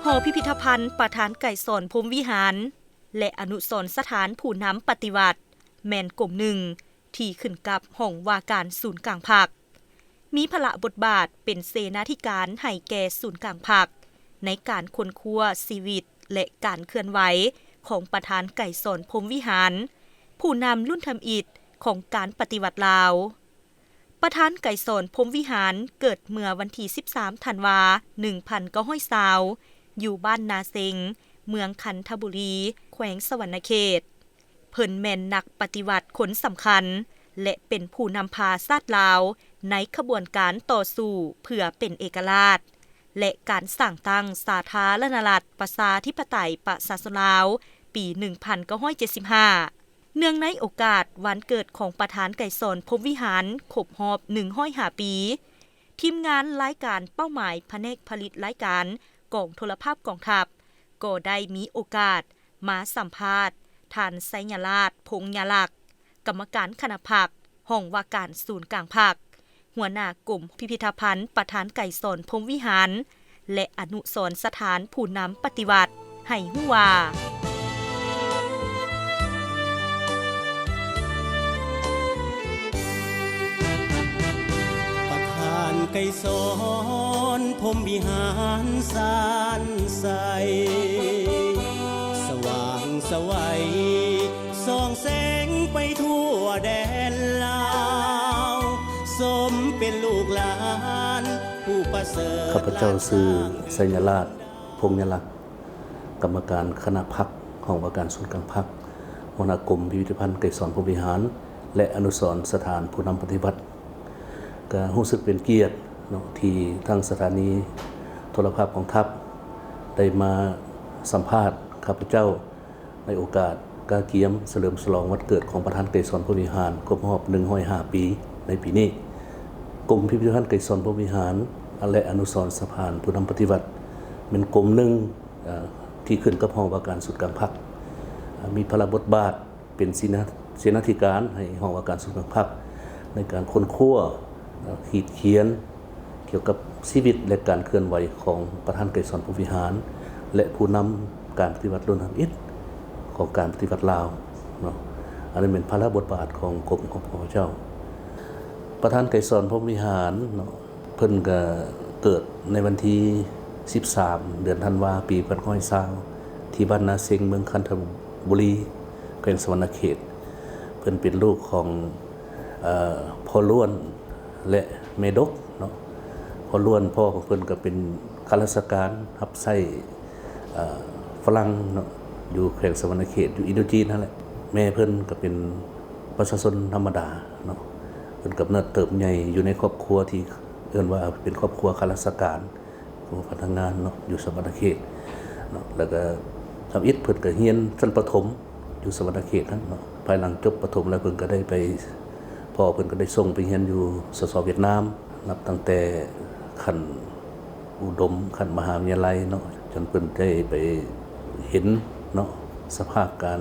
ຫໍພິພິທະພັນປະທານໄກສອນ ພົມວິຫານ ແລະ ອະນຸສອນສະຖານຜູ້ນຳປະຕິວັດ ແມ່ນກົມໜຶ່ງທີ່ຂຶ້ນກັບຫ້ອງວ່າການສູນກາງພັກ, ມີພາລະບົດບາດເປັນເສນາທິການໃຫ້ແກ່ສູນກາງພັກ ໃນການຄົ້ນຄວ້າຊີວິດ ແລະ ການເຄື່ອນໄຫວຂອງປະທານໄກສອນ ພົມວິຫານ, ຜູ້ນຳລຸ້ນທຳອິດຂອງການປະຕິວັດລາວ. ປະທານໄກສອນ ພົມວິຫານ ເກີດເມື່ອວັນທີສິບສາມ ທັນວາ ໜຶ່ງພັນເກົ້າຮ້ອຍຊາວ ຢູ່ບ້ານນາເຊັງ ເມືອງຄັນທະບູລີ ແຂວງສະຫວັນນະເຂດ. ເພິ່ນແມ່ນນັກປະຕິວັດຄົນສຳຄັນ ແລະ ເປັນຜູ້ນຳພາຊາດລາວໃນຂະບວນການຕໍ່ສູ້ເພື່ອເປັນເອກະລາດ ແລະ ການສ້າງຕັ້ງສາທາລະນະລັດປະຊາທິປະໄຕປະຊາຊົນລາວ ປີໜຶ່ງພັນເກົ້າຮ້ອຍເຈັດສິບຫ້າ. ເນື່ອງໃນໂອກາດວັນເກີດຂອງປະທານໄກສອນ ພົມວິຫານ ຄົບຮອບໜຶ່ງຮ້ອຍຫ້າປີ, ທີມງານລາຍການເປົ້າໝາຍພະແນກຜະລິດລາຍການກອງໂທລະພາບກອງທັບ ກໍໄດ້ມີໂອກາດມາສຳພາດທ່ານ ໄຊຍະລາດ ພົງຍາລັກ, ກຳມະການຄະນະພັກ, ຫ້ອງວ່າການສູນກາງພັກ, ຫົວໜ້າກົມພິພິທະພັນປະທານໄກສອນ ພົມວິຫານ ແລະ ອະນຸສອນສະຖານຜູ້ນຳປະຕິວັດ ໃຫ້ຮູ້ວ່າ ປະທານໄກສອນ ພົມວິຫານ ສານໃສ ສະຫວ່າງສະໄຫວ ສ່ອງແສງໄປທົ່ວແດນລາວ ສົມເປັນລູກຫຼານຜູ້ປະເສີດ. ຂ້າພະເຈົ້າຊື່ ໄຊຍະລາດ ພົງຍາລັກ, ກຳມະການຄະນະພັກ ຫ້ອງວ່າການສູນກາງພັກ, ຫົວໜ້າກົມພິພິທະພັນໄກສອນ ພົມວິຫານ ແລະ ອະນຸສອນສະຖານຜູ້ນຳປະຕິວັດ. ກະຮູ້ສຶກເປັນກຽດເນາະ ທີ່ທາງສະຖານີໂທລະພາບກອງທັບ ໄດ້ມາສຳພາດຂ້າພະເຈົ້າ ໃນໂອກາດກະກຽມສະເຫຼີມສະຫຼອງວັນເກີດຂອງປະທານໄກສອນ ພົມວິຫານ ຄົບຮອບໜຶ່ງຮ້ອຍຫ້າປີໃນປີນີ້. ກົມພິພິທະພັນໄກສອນ ພົມວິຫານ ແລະ ອະນຸສອນສະຖານຜູ້ນຳປະຕິວັດ ແມ່ນກົມໜຶ່ງ ເອີ ທີ່ຂຶ້ນກັບຫ້ອງວ່າການສູນກາງພັກ ເອີ ມີພາລະບົດບາດເປັນເສນາ ເສນາທິການໃຫ້ຫ້ອງວ່າການສູນກາງພັກ ໃນການຄົ້ນຄວ້າ ເອີ ຂີດຂຽນ ກ່ຽວກັບຊີວິດ ແລະ ການເຄື່ອນໄຫວຂອງປະທານໄກສອນ ພົມວິຫານ ແລະ ຜູ້ນຳການປະຕິວັດລຸ້ນທຳອິດຂອງການປະຕິວັດລາວເນາະ. ອັນນັ້ນແມ່ນພາລະບົດບາດຂອງກົມຂອງຂ້າພະເຈົ້າ. ປະທານໄກສອນ ພົມວິຫານເນາະ ເພິ່ນກະເກີດໃນວັນທີສິບສາມ ເດືອນທັນວາ ປີພັນເກົ້າຮ້ອຍຊາວ ທີ່ບ້ານນາເຊັງ ເມືອງຄັນທະບູລີ ແຂວງສະຫວັນນະເຂດ. ເພິ່ນເປັນລູກຂອງ ເອີ ພໍ່ລ້ວນ ແລະ ແມ່ດົກເນາະ. ພໍ່ລ້ວນ ພໍ່ຂອງເພິ່ນກໍເປັນຂ້າລາຊະການຮັບໃຊ້ຝຣັ່ງເນາະ ຢູ່ແຂວງສະຫວັນນະເຂດ ຢູ່ອິນໂດຈີນຫັ້ນແຫຼະ. ແມ່ເພິ່ນກໍເປັນປະຊາຊົນທຳມະດາເນາະ. ເພິ່ນກຳເນີດເຕີບໃຫຍ່ຢູ່ໃນຄອບຄົວທີ່ເອີ້ນວ່າເປັນຄອບຄົວຂ້າລາຊະການ ຂອງພະນັກງານເນາະ ຢູ່ສະຫວັນນະເຂດເນາະ. ແລ້ວກໍທຳອິດເພິ່ນກໍຮຽນຊັ້ນປະຖົມຢູ່ສະຫວັນນະເຂດຫັ້ນເນາະ. ພາຍຫຼັງຈົບປະຖົມແລ້ວ ເພິ່ນກໍໄດ້ໄປ ພໍ່ເພິ່ນກໍໄດ້ສົ່ງໄປຮຽນຢູ່ ສສ ຫວຽດນາມ ນັບຕັ້ງແຕ່ຂັ້ນອຸດົມ ຂັ້ນມະຫາວິທະຍາໄລເນາະ ຈົນເພິ່ນໄດ້ໄປເຫັນເນາະ ສະພາບການ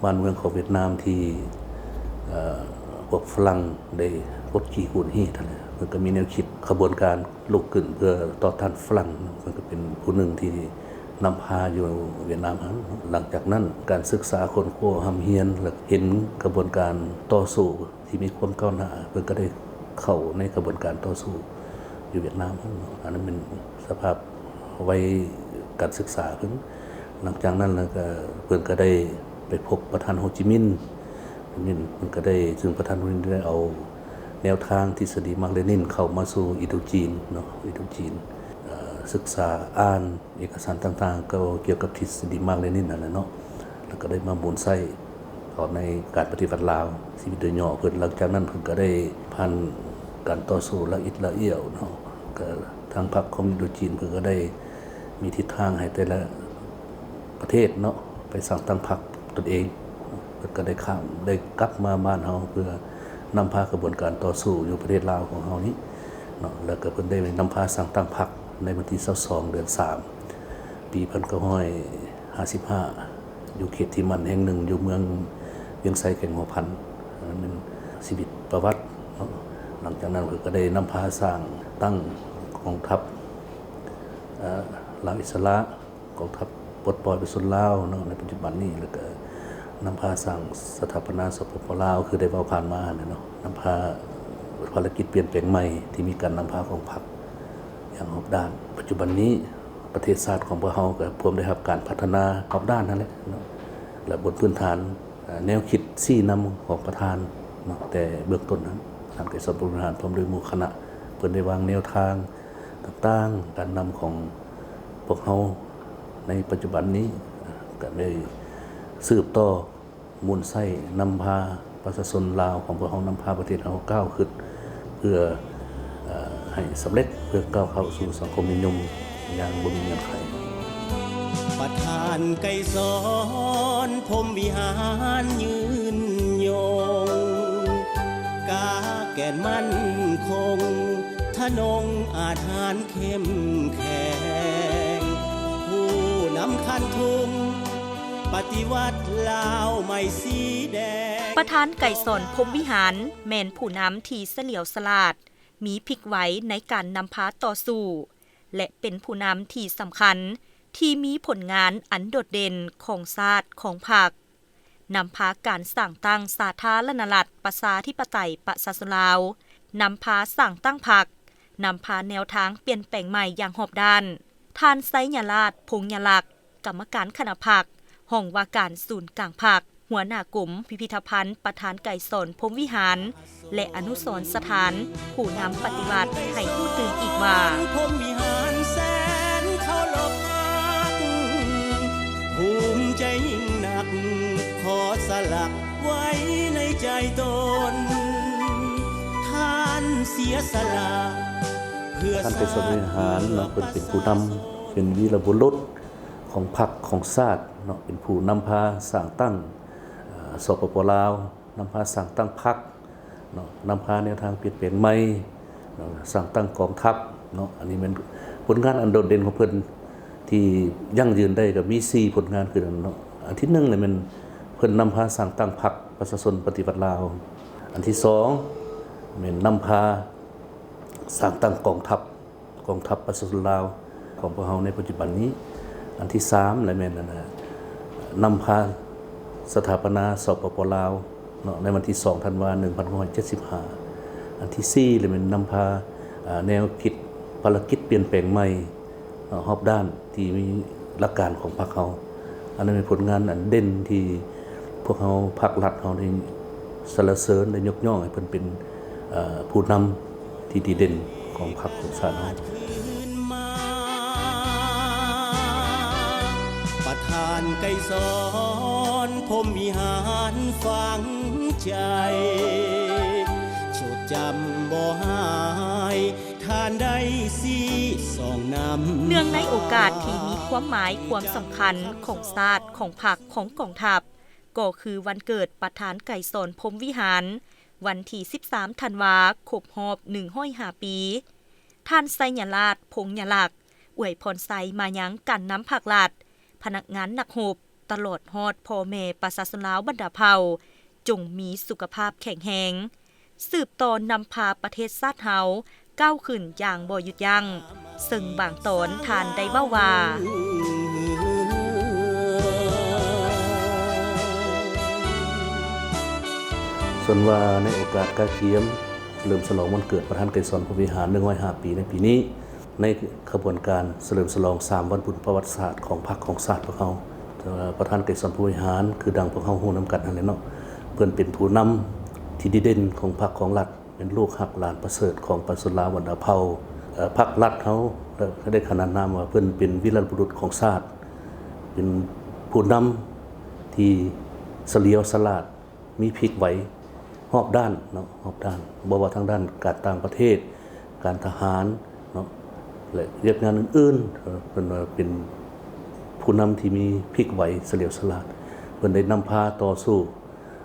ບ້ານເມືອງຂອງຫວຽດນາມທີ່ ເອີ ພວກຝຣັ່ງໄດ້ກົດຂີ່ຂູດຮີດຫັ້ນແຫຼະ. ເພິ່ນກໍມີແນວຄິດຂະບວນການລຸກຂຶ້ນເພື່ອຕໍ່ຕ້ານຝຣັ່ງ. ເພິ່ນກໍເປັນຜູ້ໜຶ່ງທີ່ນຳພາຢູ່ຫວຽດນາມຫັ້ນ. ຫຼັງຈາກນັ້ນ ການສຶກສາຄົ້ນຄວ້າຮ່ຳຮຽນ ແລະ ເຫັນຂະບວນການຕໍ່ສູ້ທີ່ມີຄວາມກ້າວໜ້າ ເພິ່ນກໍໄດ້ເຂົ້າໃນຂະບວນການຕໍ່ສູ້ຢູ່ຫວຽດນາມຫັ້ນເນາະ. ອັນນັ້ນແມ່ນສະພາບ ໄວການສຶກສາເພິ່ນ. ຫຼັງຈາກນັ້ນແລ້ວກໍ ເພິ່ນກໍໄດ້ໄປພົບປະທານໂຮຈິມິນ ໂຮຈິມິນເພິ່ນກໍໄດ້ ຊຶ່ງປະທານໂຮຈິມິນໄດ້ເອົາແນວທາງທິດສະດີມາກ-ເລນິນເຂົ້າມາສູ່ອິນໂດຈີນເນາະ ອິນໂດຈີນ ເອີ ສຶກສາອ່ານເອກະສານຕ່າງໆ ກ່ຽວກັບທິດສະດີມາກ-ເລນິນຫັ້ນແຫຼະເນາະ ແລ້ວກໍໄດ້ມາໝູນໃຊ້ ເຂົ້າໃນການປະຕິວັດລາວ ຊີວິດໂດຍຫຍໍ້ເພິ່ນ. ຫຼັງຈາກນັ້ນເພິ່ນກໍໄດ້ຜ່ານການຕໍ່ສູ້ລະອິດລະອ້ຽວເນາະ ກໍທາງພັກຄອມມູນິດຈີນເພິ່ນກໍໄດ້ມີທິດທາງໃຫ້ແຕ່ລະປະເທດເນາະ ໄປສ້າງຕັ້ງພັກຕົນເອງ. ເພິ່ນກໍໄດ້ຂ້າມ ໄດ້ກັບມາບ້ານເຮົາ ເພື່ອນຳພາຂະບວນການຕໍ່ສູ້ຢູ່ປະເທດລາວຂອງເຮົານີ້ເນາະ ແລ້ວກໍເພິ່ນໄດ້ນຳພາສ້າງຕັ້ງພັກໃນວັນທີຊາວສອງ ເດືອນສາມ ປີພັນເກົ້າຮ້ອຍຫ້າສິບຫ້າ ຢູ່ເຂດທີ່ໝັ້ນແຫ່ງໜຶ່ງ ຢູ່ເມືອງວຽງໄຊ ແຂວງຫົວພັນ. ອັນນັ້ນແມ່ນຊີວິດປະຫວັດເນາະ. ຫຼັງຈາກນັ້ນເພິ່ນກໍໄດ້ນຳພາສ້າງຕັ້ງກອງທັບ ເອີ ລາວອິດສະຫຼະ, ກອງທັບປົດປ່ອຍປະຊາຊົນລາວເນາະ ໃນປັດຈຸບັນນີ້ ແລ້ວກໍນຳພາສ້າງສະຖາປະນາ ສປປ ລາວ ຄືໄດ້ເວົ້າຜ່ານມາຫັ້ນແຫຼະເນາະ, ນຳພາພາລະກິດປ່ຽນແປງໃໝ່ທີ່ມີການນຳພາຂອງພັກຢ່າງຮອບດ້ານ. ປັດຈຸບັນນີ້ປະເທດຊາດຂອງພວກເຮົາກໍພວມໄດ້ຮັບການພັດທະນາຮອບດ້ານຫັ້ນແຫຼະເນາະ ແລະ ບົນພື້ນຖານ ເອີ ແນວຄິດຊີ້ນຳຂອງປະທານເນາະ ແຕ່ເບື້ອງຕົ້ນນັ້ນ ທ່ານໄກສອນ ພົມວິຫານ ພ້ອມດ້ວຍໝູ່ຄະນະ ເພິ່ນໄດ້ວາງແນວທາງຕ່າງໆ ການນຳຂອງພວກເຮົາໃນປັດຈຸບັນນີ້ ກໍໄດ້ສືບຕໍ່ໝູນໃຊ້ນຳພາປະຊາຊົນລາວຂອງພວກເຮົາ ນຳພາປະເທດເຮົາກ້າວຂຶ້ນ ເພື່ອ ເອີ ໃຫ້ສຳເລັດ ເພື່ອກ້າວເຂົ້າສູ່ສັງຄົມນິຍົມຢ່າງບໍ່ມີເງື່ອນໄຂ. ປະທານໄກສອນ ພົມວິຫານ ຍືນຍົງ ກາແກ່ນໝັ້ນຄົງ ທະນົງອາດຫານເຂັ້ມແຂງ ຜູ້ນຳຄັນທຸງ ປະຕິວັດລາວໃໝ່ສີແດງ. ປະທານໄກສອນ ພົມວິຫານ ແມ່ນຜູ້ນຳທີ່ສະຫຼຽວສະຫຼາດ, ມີພິກໄວໃນການນຳພາຕໍ່ສູ້ ແລະ ເປັນຜູ້ນຳທີ່ສຳຄັນ ທີ່ມີຜົນງານອັນໂດດເດັ່ນຂອງຊາດ, ຂອງພັກ, ນຳພາການສ້າງຕັ້ງສາທາລະນະລັດ ປະຊາທິປະໄຕ ປະຊາຊົນລາວ, ນຳພາສ້າງຕັ້ງພັກ, ນຳພາແນວທາງປ່ຽນແປງໃໝ່ຢ່າງຮອບດ້ານ. ທ່ານ ໄຊຍະລາດ ພົງຍະລັກ, ກຳມະການຄະນະພັກ, ຫ້ອງວ່າການສູນກາງພັກ, ຫົວໜ້າກົມພິພິທະພັນ ປະທານໄກສອນ ພົມວິຫານ ແລະ ອະນຸສອນສະຖານ ຜູ້ນຳປະຕິວັດ ໃຫ້ຮູ້ຕື່ມອີກວ່າ ພົມວິຫານແສນເຄົາລົບຮັກ ພູມໃຈຍິ່ງນັກ ຂໍສະຫຼັກໄວ້ໃນໃຈຕົນ ທ່ານເສຍສະຫຼະເພື່ອ ທ່ານໄກສອນ ພົມວິຫານເນາະ ເພິ່ນເປັນຜູ້ນຳ ເປັນວີລະບຸລຸດ ຂອງພັກຂອງຊາດເນາະ ເປັນຜູ້ນຳພາສ້າງຕັ້ງ ເອີ ສປປ ລາວ, ນຳພາສ້າງຕັ້ງພັກເນາະ, ນຳພາແນວທາງປ່ຽນແປງໃໝ່ເນາະ, ສ້າງຕັ້ງກອງທັບເນາະ. ອັນນີ້ແມ່ນຜົນງານອັນໂດດເດັ່ນຂອງເພິ່ນທີ່ຢັ້ງຢືນໄດ້ ກໍມີສີ່ຜົນງານຄືກັນເນາະ. ອັນທີໜຶ່ງແມ່ນເພິ່ນນຳພາສ້າງຕັ້ງພັກປະຊາຊົນປະຕິວັດລາວ, ອັນທີສອງແມ່ນນຳພາສ້າງຕັ້ງກອງທັບ ກອງທັບປະຊາຊົນລາວຂອງພວກເຮົາໃນປັດຈຸບັນນີ້. ອັນທີສາມລະແມ່ນ ອັນນ່າ ນຳພາສະຖາປະນາ ສປປ ລາວເນາະ ໃນວັນທີສອງ ທັນວາ ໜຶ່ງພັນເກົ້າຮ້ອຍເຈັດສິບຫ້າ. ອັນທີສີ່ລະແມ່ນນຳພາ ເອີ ແນວຄິດພາລະກິດປ່ຽນແປງໃໝ່ ເນາະ ຮອບດ້ານທີ່ມີຫຼັກການຂອງພັກເຮົາ. ອັນນັ້ນເປັນຜົນງານອັນເດັ່ນທີ່ພວກເຮົາ ພັກລັດເຮົາໄດ້ສັນລະເສີນ ໄດ້ຍົກຍ້ອງໃຫ້ເພິ່ນເປັນ ເອີ ຜູ້ນຳທີ່ດີເດັ່ນຂອງພັກຂອງຊາດເຮົາ. ປະທານໄກສອນ ພົມວິຫານ ຝັງໃຈ ຈົດຈຳບໍ່ຫາຍ ທ່ານໄດ້ຊີ້ສ່ອງນຳ. ເນື່ອງໃນໂອກາດທີ່ມີຄວາມໝາຍຄວາມສຳຄັນຂອງຊາດ, ຂອງພັກ, ຂອງກອງທັບ ກໍຄືວັນເກີດປະທານໄກສອນ ພົມວິຫານ ວັນທີສິບສາມ ທັນວາ ຄົບຮອບໜຶ່ງຮ້ອຍຫ້າປີ, ທ່ານ ໄຊຍະລາດ ພົງຍະລັກ ອວຍພອນໄຊມາຍັງການນຳພັກລັດ, ພະນັກງານນັກຮົບ, ຕະຫຼອດຮອດພໍ່ແມ່ປະຊາຊົນລາວບັນດາເຜົ່າ ຈົ່ງມີສຸຂະພາບແຂງແຮງ, ສືບຕໍ່ນຳພາປະເທດຊາດເຮົາກ້າວຂຶ້ນຢ່າງບໍ່ຢຸດຢັ້ງ, ເຊິ່ງບາງຕອນທ່ານໄດ້ເວົ້າວ່າ ສ່ວນວ່າໃນໂອກາດກະກຽມສະເຫຼີມສະຫຼອງວັນເກີດປະທານໄກສອນ ພົມວິຫານ ໜຶ່ງຮ້ອຍຫ້າປີໃນປີນີ້, ໃນຂະບວນການສະເຫຼີມສະຫຼອງສາມວັນບຸນປະຫວັດສາດຂອງພັກຂອງຊາດພວກເຮົາ, ແຕ່ວ່າປະທານໄກສອນ ພົມວິຫານ ຄືດັ່ງພວກເຮົາຮູ້ນຳກັນຫັ້ນແຫຼະເນາະ, ເພິ່ນເປັນຜູ້ນຳທີ່ດີເດັ່ນຂອງພັກຂອງລັດ, ເປັນລູກຮັກຫຼານປະເສີດຂອງປະຊາຊົນລາວບັນດາເຜົ່າ. ເອີ ພັກລັດເຮົາໄດ້ຂະໜານນາມວ່າເພິ່ນເປັນວີລະບຸລຸດຂອງຊາດ, ເປັນຜູ້ນຳທີ່ສະຫຼຽວສະຫຼາດ, ມີພິກໄວຮອບດ້ານເນາະ, ຮອບດ້ານ ບໍ່ວ່າທາງດ້ານການຕ່າງປະເທດ, ການທະຫານເນາະ ແລະ ວຽກງານອື່ນໆ. ເອີ ເພິ່ນວ່າເປັນຜູ້ນຳທີ່ມີພິກໄວ ສະຫຼຽວສະຫຼາດ, ເພິ່ນໄດ້ນຳພາຕໍ່ສູ້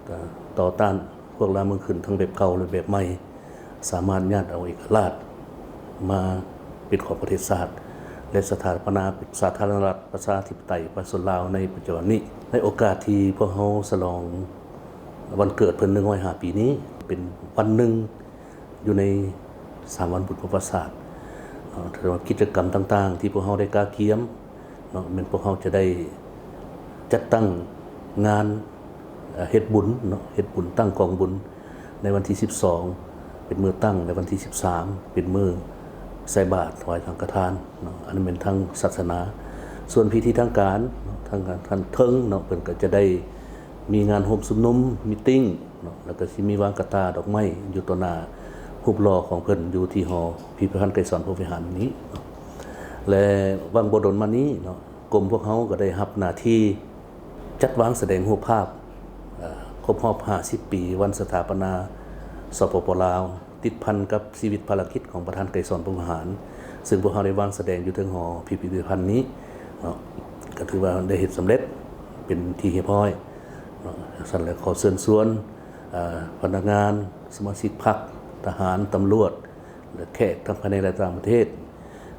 ເອີ ຕໍ່ຕ້ານພວກລ່າເມືອງຂຶ້ນ ທັງແບບເກົ່າ ແລະ ແບບໃໝ່, ສາມາດຍາດເອົາເອກະລາດມາເປັນຂອງປະເທດຊາດ ແລະ ສະຖາປະນາສາທາລະນະລັດ ປະຊາທິປະໄຕ ປະຊາຊົນລາວໃນປັດຈຸບັນນີ້. ໃນໂອກາດທີ່ພວກເຮົາສະຫຼອງ ວັນເກີດເພິ່ນ ໜຶ່ງຮ້ອຍຫ້າປີນີ້ ເປັນວັນໜຶ່ງຢູ່ໃນສາມວັນບຸນປະຫວັດສາດ ເອີ ສຳລັບກິດຈະກຳຕ່າງໆ ທີ່ພວກເຮົາໄດ້ກະກຽມເນາະ ແມ່ນພວກເຮົາຈະໄດ້ຈັດຕັ້ງງານ ເອີ ເຮັດບຸນເນາະ ເຮັດບຸນຕັ້ງກອງບຸນໃນວັນທີສິບສອງ ເປັນມື້ຕັ້ງ ແລະ ວັນທີສິບສາມ ເປັນມື້ໃສ່ບາດຖວາຍສັງຄະທານເນາະ ອັນນັ້ນແມ່ນທາງສາສະໜາ. ສ່ວນພິທີທາງການເນາະ ທາງການຂັ້ນເທິງເນາະ ເພິ່ນກໍຈະໄດ້ມີງານໂຮມຊຸມນຸມ ມີດຕິງ ເນາະ ແລ້ວກໍຊິມີວາງກະຕ່າດອກໄມ້ຢູ່ຕໍ່ໜ້າຮູບຫຼໍ່ຂອງເພິ່ນ ຢູ່ທີ່ຫໍພິພິທະພັນໄກສອນພົມວິຫານນີ້ເນາະ ແລະ ຫວ່າງບໍ່ດົນມານີ້ເນາະ ກົມພວກເຮົາກໍໄດ້ຮັບໜ້າທີ່ຈັດວາງສະແດງຮູບພາບ ເອີ ຄົບຮອບຫ້າສິບປີວັນສະຖາປະນາ ສປປ ລາວ ຕິດພັນກັບຊີວິດພາລະກິດຂອງປະທານໄກສອນພົມວິຫານ ເຊິ່ງພວກເຮົາໄດ້ວາງສະແດງຢູ່ເທິງຫໍພິພິທະພັນນີ້ເນາະ ກໍຖືວ່າໄດ້ເຮັດສຳເລັດເປັນທີ່ຮຽບຮ້ອຍເນາະ. ຊັ້ນແລ້ວ ຂໍເຊີນຊວນ ເອີ ພະນັກງານ ສະມາຊິກພັກ ທະຫານ ຕຳຫຼວດ ແລະ ແຂກທັງພາຍໃນ ແລະ ຕ່າງປະເທດ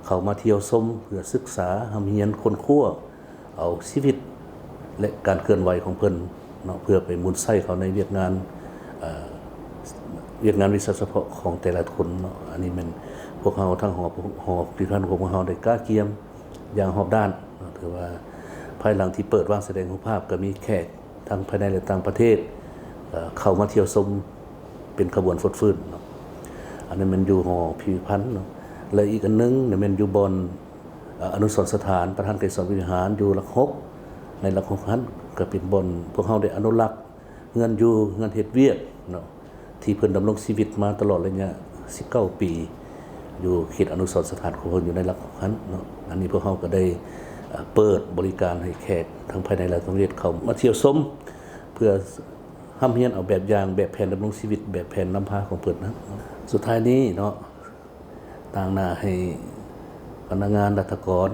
ເຂົ້າມາທ່ຽວຊົມເພື່ອສຶກສາ ຮ່ຳຮຽນ ຄົ້ນຄວ້າ ເອົາຊີວິດ ແລະ ການເຄື່ອນໄຫວຂອງເພິ່ນເນາະ ເພື່ອໄປໝູນໃຊ້ເຂົ້າໃນວຽກງານ ເອີ ວຽກງານວິຊາສະເພາະຂອງແຕ່ລະຄົນເນາະ. ອັນນີ້ແມ່ນພວກເຮົາທັງຫໍ ຫໍພິພິທະພັນຂອງພວກເຮົາໄດ້ກະກຽມຢ່າງຮອບດ້ານເນາະ. ຖືວ່າພາຍຫຼັງທີ່ເປີດວາງສະແດງຮູບພາບ ກໍມີແຂກທັງພາຍໃນ ແລະ ຕ່າງປະເທດ ເອີ ເຂົ້າມາທ່ຽວຊົມເປັນຂະບວນຟົດຟື້ນເນາະ. ອັນນັ້ນແມ່ນຢູ່ຫໍພິພິທະພັນເນາະ ແລະ ອີກອັນໜຶ່ງແມ່ນຢູ່ບ່ອນ ເອີ ອະນຸສອນສະຖານປະທານໄກສອນພົມວິຫານ ຢູ່ຫຼັກຫົກ ໃນຫຼັກຫົກຫັ້ນ ກໍເປັນບ່ອນພວກເຮົາໄດ້ອະນຸລັກເຮືອນຢູ່ ເຮືອນເຮັດວຽກເນາະ ທີ່ເພິ່ນດຳລົງຊີວິດມາຕະຫຼອດໄລຍະສິບເກົ້າປີ ຢູ່ເຂດອະນຸສອນສະຖານຂອງເພິ່ນຢູ່ໃນຫຼັກຫົກຫັ້ນເນາະ. ອັນນີ້ພວກເຮົາກໍໄດ້ ເອີ ເປີດບໍລິການໃຫ້ແຂກທັງພາຍໃນ ແລະ ຕ່າງປະເທດເຂົ້າມາທ່ຽວຊົມ ເພື່ອຮ່ຳຮຽນເອົາແບບຢ່າງ ແບບແຜນດຳລົງຊີວິດ ແບບແຜນນຳພາຂອງເພິ່ນນະ. ສຸດທ້າຍນີ້ເນາະ ຕາງໜ້າໃຫ້ພະນັກງານລັດຖະກອນ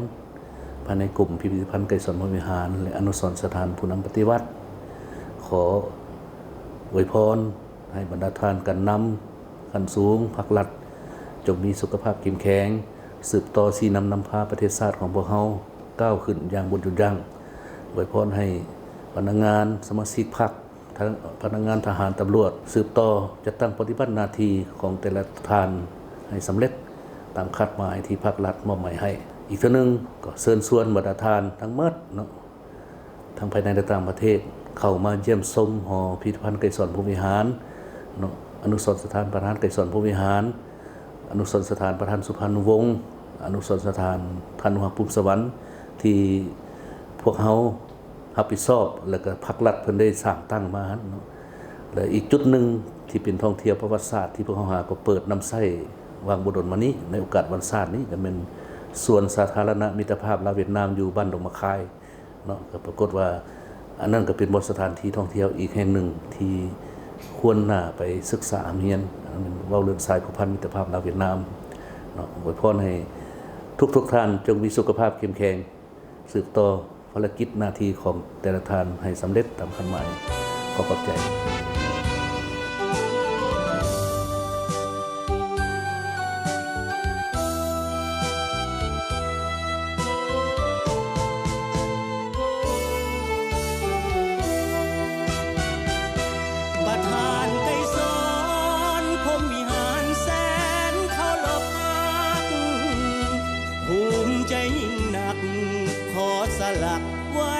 ພາຍໃນກົມພິພິທະພັນໄກສອນພົມວິຫານ ແລະ ອະນຸສອນສະຖານຜູ້ນຳປະຕິວັດ ຂໍອວຍພອນໃຫ້ບັນດາທ່ານການນຳຂັ້ນສູງພັກລັດ ຈົ່ງມີສຸຂະພາບເຂັ້ມແຂງ ສືບຕໍ່ຊີ້ນຳນຳພາປະເທດຊາດຂອງພວກເຮົາກ້າວຂຶ້ນຢ່າງບໍ່ຢຸດຢັ້ງ. ອວຍພອນໃຫ້ພະນັກງານ ສະມາຊິກພັກ ພະນັກງານທະຫານ ຕຳຫຼວດ ສືບຕໍ່ຈັດຕັ້ງປະຕິບັດໜ້າທີ່ຂອງແຕ່ລະທ່ານໃຫ້ສຳເລັດຕາມຄາດໝາຍທີ່ພັກລັດມອບໝາຍໃຫ້. ອີກເທື່ອໜຶ່ງກໍເຊີນຊວນບັນດາທ່ານທັງໝົດເນາະ ທັງພາຍໃນ ແລະ ຕ່າງປະເທດ ເຂົ້າມາຢ້ຽມຊົມຫໍພິພິທະພັນໄກສອນພົມວິຫານເນາະ ອະນຸສອນສະຖານປະທານໄກສອນພົມວິຫານ ອະນຸສອນສະຖານປະທານສຸພານຸວົງ ອະນຸສອນສະຖານທ່ານໜູຮັກ ພູມສະຫວັນ ທີ່ພວກເຮົາຮັບຜິດຊອບ ແລະ ກໍພັກລັດເພິ່ນໄດ້ສ້າງຕັ້ງມາຫັ້ນເນາະ. ແລະ ອີກຈຸດໜຶ່ງທີ່ເປັນທ່ອງທ່ຽວປະຫວັດສາດທີ່ພວກເຮົາຫາກໍເປີດນຳໃຊ້ຫວ່າງບໍ່ດົນມານີ້ ໃນໂອກາດວັນຊາດນີ້ ກໍແມ່ນສວນສາທາລະນະມິດຕະພາບລາວຫວຽດນາມ ຢູ່ບ້ານດົງໝາກຄາຍ ເນາະ ກໍປາກົດວ່າ ອັນນັ້ນກໍເປັນບ່ອນສະຖານທີ່ທ່ອງທ່ຽວອີກແຫ່ງໜຶ່ງທີ່ຄວນໜ້າໄປສຶກສາຮ່ຳຮຽນ. ອັນນັ້ນແມ່ນເວົ້າເລື່ອງສາຍພົວພັນມິດຕະພາບລາວຫວຽດນາມເນາະ. ອວຍພອນໃຫ້ທຸກໆທ່ານຈົ່ງມີສຸຂະພາບເຂັ້ມແຂງ ສືບຕໍ່ພາລະກິດໜ້າທີ່ຂອງແຕ່ລະທ່ານໃຫ້ສຳເລັດຕາມຄາດໝາຍ. ຂໍຂອບໃຈ. ປະທານໄກສອນ ພົມວິຫານ ແສນເຄົາລົບຮັກ ພູມໃຈຍິ່ງນັກ ຂໍສະຫຼັກໄວ້